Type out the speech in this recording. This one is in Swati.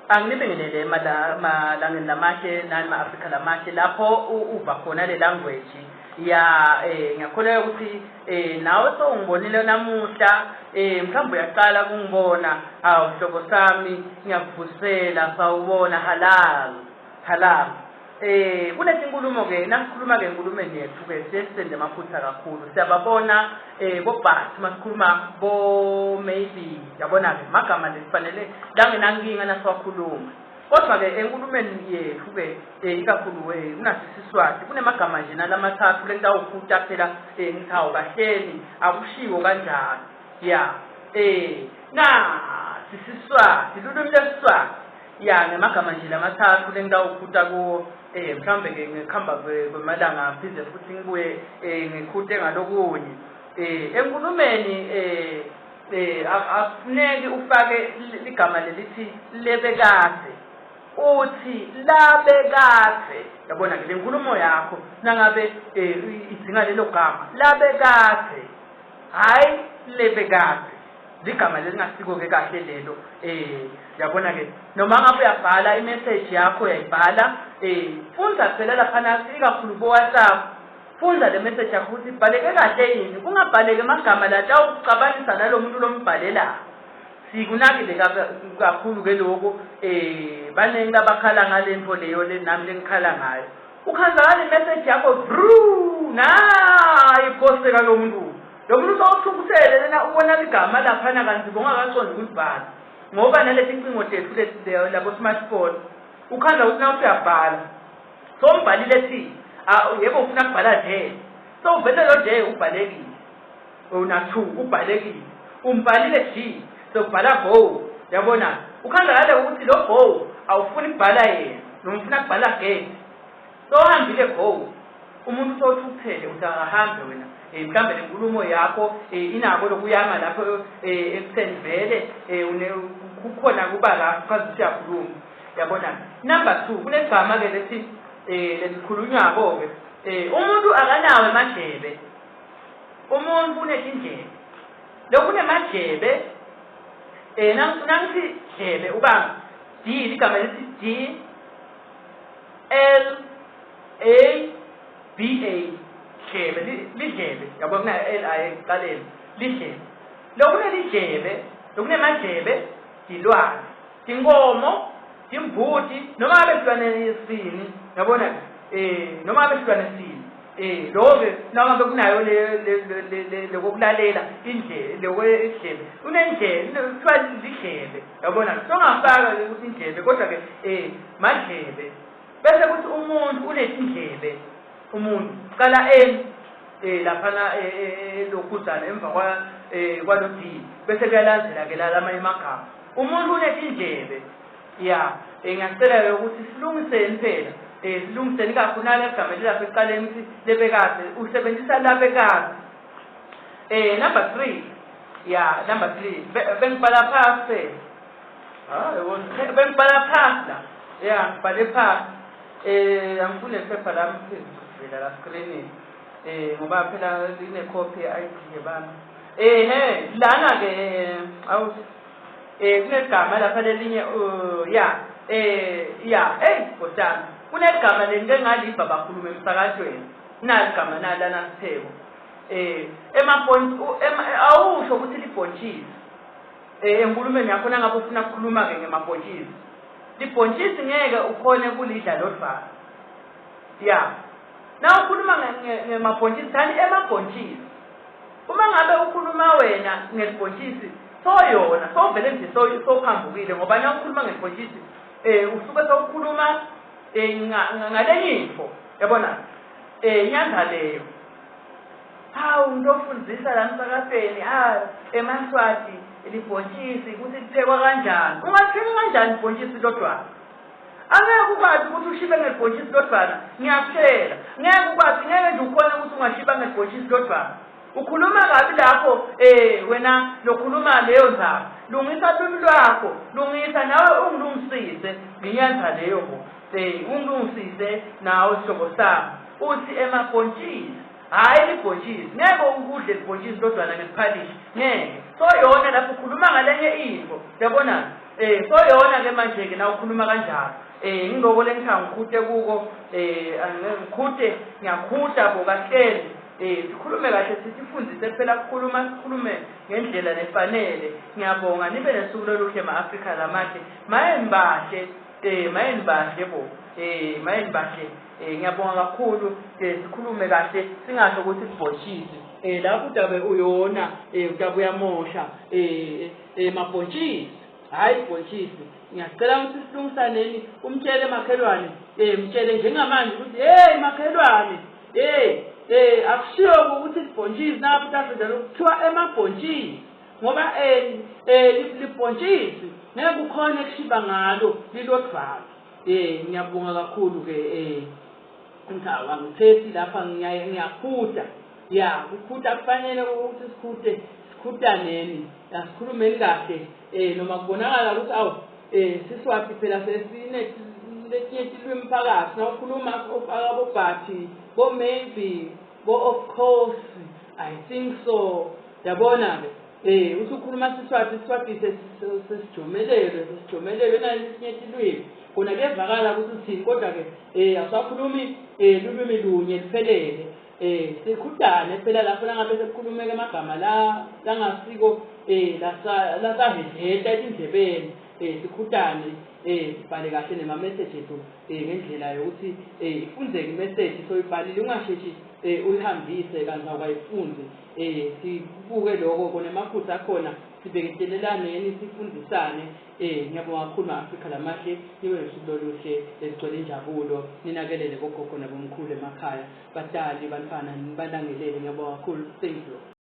Anginibingelele emalangeni lamahle nani ma-Afrika lamahle lapho uva khona le language ya ngiyakholelwa ukuthi nawe sewungibonile namuhla mhlawumbe uyaqala kungibona hawu hlobo sami ngiyakuvusela sawubona halal halal. Kunetinkulumo ke nasikhuluma ke enkulumeni yethu ke siye sisende amaphutha kakhulu siyababona bo but masikhuluma bo maybe yabona ke magama lesifanele langenankinga nasiwakhuluma kodwa ke enkulumeni yethu ke ikakhulu kunasisiswati kunemagama nje nalamathathu lengitawukhuta phela ngithi hawu kahleni akushiwo kanjalo ya na sisiswati lulwimi lesiswati Ya ngemagama nje lamathathu lengitawukhuta kuwo eh mhlawumbe ke ngekuhamba kwemalanga ngiphinde futhi ngibuye eh ngikhute ngalokunye eh enkulumeni eh eh akufuneki ufake ligama lelithi lebekadze uthi labekadze yabona ke lenkulumo yakho nangabe eh, idzinga lelo gama labekadze hhayi lebekadze ligama lelingasiko-ke kahle lelo um yabona-ke noma ngabe uyabhala imeseji yakho uyayibhala um fundza phela laphana ikakhulu bo-whatsapp fundza le message yakho ukuthi ibhaleke kahle yini kungabhaleki amagama latawukucabanisa nalo muntu lombhalelako sikunakile kakhulu-ke lokho um baningi labakhala ngale nto leyo le nami lengikhala ngayo ukhanzakala imeseji yakho bru nayi iphoseka lo muntu Lo muntu sewuthukuthele lena ubona ligama laphana kanti bongakacondi ukulibhala ngoba naleti ncingo tethu leti labo smartphone ukhanda ukuthi nawuthi uyabhala sombhalile thi yebo ufuna kubhala nje sowuvele lo nje ubhalekile una two ubhalekile umbhalile G sokubhala go yabona ukhanda kale ukuthi lo go awufuni kubhala yena noma ufuna kubhala gate Sowuhambile go umuntu sowuthukuthele uthi akahambe wena um mhlawumbe le nkulumo yakho um inako lokuyama lapho um ekutheni vele um kukhona kuba la chaza ukuthi uyakhuluma yabona number two kunegama-ke lethi um lelikhulunywako-ke um umuntu akanawo emadlebe umuntu unetindlebe lokunemadlebe um nangithi dlebe uba d ligama lithi d L A B A dlebe lidlebe yabo kuna L I ekuqaleni lidlebe lokunelidlebe lokunemadlebe tilwane tinkomo timbuti noma ngabe silwane sini yabona eh noma ngabe silwane sini eh lokho ke noma ngabe kunayo le lokulalela indlebe lokwe idlebe unendlebe kuthiwa lidlebe yabona songafaka ke ukuthi indlebe kodwa ke eh madlebe bese kuthi umuntu unetindlebe umuntu qala en eh laphana eh, eh, eh, lokhuzana emva kwa eh kwalo D bese kuyalandela ke lamanye amagama umuntu unetindlebe ya eh ngiyacela ke ukuthi silungiseni phela eh silungiseni kakhulu nale gama lelapha ekuqaleni ukuthi lebekade usebenzisa labekade eh number 3 ya number 3 bengibhala phasi hayi bengibhala phasi la ya ngibhale phasi eh angifune iphepha lami phezulu la screenini eh ngoba phela line copy ye-ID yebami eh he lana ke awu eh kunegama lapha lelinye ya eh ya hey nkosana kunegama lento engaliva bakhuluma emsakazweni nali gama nalana sitheko eh ema-point awusho ukuthi libhontshisi eh enkulumeni yakho nangabe ufuna ukukhuluma ke ngemabhontshisi libhontshisi ngeke ukhone kulidla lodvwana ya na ukhuluma ngemabhontshisi thani emabhontshisi uma ngabe ukhuluma wena ngelibhontshisi soyona sovele nje sophambukile ngoba na ukhuluma ngelibhontshisi um usuke sowukhuluma um ngalenye info yabona um inyanga leyo Hawu umuntu ofundisa la emsakazweni ah emaswati libhontshisi ukuthi liphekwa kanjani. Ungapheka kanjani ibhontshisi lodwana? Angeke ukwazi ukuthi ushibe ngebhontshisi lodwana, ngiyakutshela. Ngeke ukwazi, ngeke nje ukhone ukuthi ungashiba ngebhontshisi lodwana. Ukhuluma kabi lapho eh wena lokhuluma leyo ndaba. Lungisa ulwimi lwakho, lungisa nawe ungilungisise. Nginyanza leyo bo. Eh ungilungisise nawe sihlobo sami. Uthi emabhontshisi hhayi libhontshisi ngeke ukudle libhontshisi lodwana ngesiphalishi ngeke so yona lapho ukhuluma ngalenye into yabona. So yona ke manje ke nawukhuluma kanjalo. Ngiloko lengithanga ngikhute kuko angeke ngikhute ngiyakhuta bo kahlezi. Sikhulume kahle sitifundise phela kukhuluma sikhulume ngendlela lefanele. Ngiyabonga nibe nesuku loluhle ma-Afrika lamahle. Maye nibahle maye nibahle bo. Maye nibahle. Ngiyabonga kakhulu sikhulume kahle singasho ukuthi sibhontshisi. Lapho udabe uyona utabe uyamosha mabhontshisi. Hhayi bhontshisi. Ngiyacela ukuthi silungisaneni umtshele makhelwane mtshele njengamanje ukuthi hey makhelwane hey akushiwo ukuthi libhontshisi napho utase njalo kuthiwa emabhontshisi ngoba libhontshisi ngeke ukhone kushiba ngalo lilodvwala. Ngiyabonga kakhulu ke Ngithawa ngithethi lapha ngiyakhuta. Ya, kukhuta kufanele ukuthi sikhute sikhutaneni. Asikhulumeni kahle noma kubonakala ukuthi awu siSwati phela sesine letinye tilwimi phakathi nawukhuluma ufaka bo-but bo-maybe bo-of course I think so yabona-ke usukhuluma siSwati siSwati sesijomelelwe sesijomelelwe naletinye tilwimi kona kuyevakala ukuthi uthini kodwa-ke awusakhulumi lulwimi lunye luphelele sikhutane phela lapho nangabe sekukhulumeka amagama la langasiko lasahedleta etindlebeni sikhutane sibhale kahle nema-message ethu ngendlela yokuthi ifundzeke i-message soyibhalile ungasheshi uyihambise kanti awukayifundzi sibuke lokho kona emaphutha akhona sibeketelelane sifundisane. Ngiyabonga kakhulu ma-Afrika lamahle nibe nosuku loluhle leligcwele injabulo ninakelele bogogo nabomkhulu emakhaya batali bantfwana nibalangelele ngiyabonga kakhulu thank you.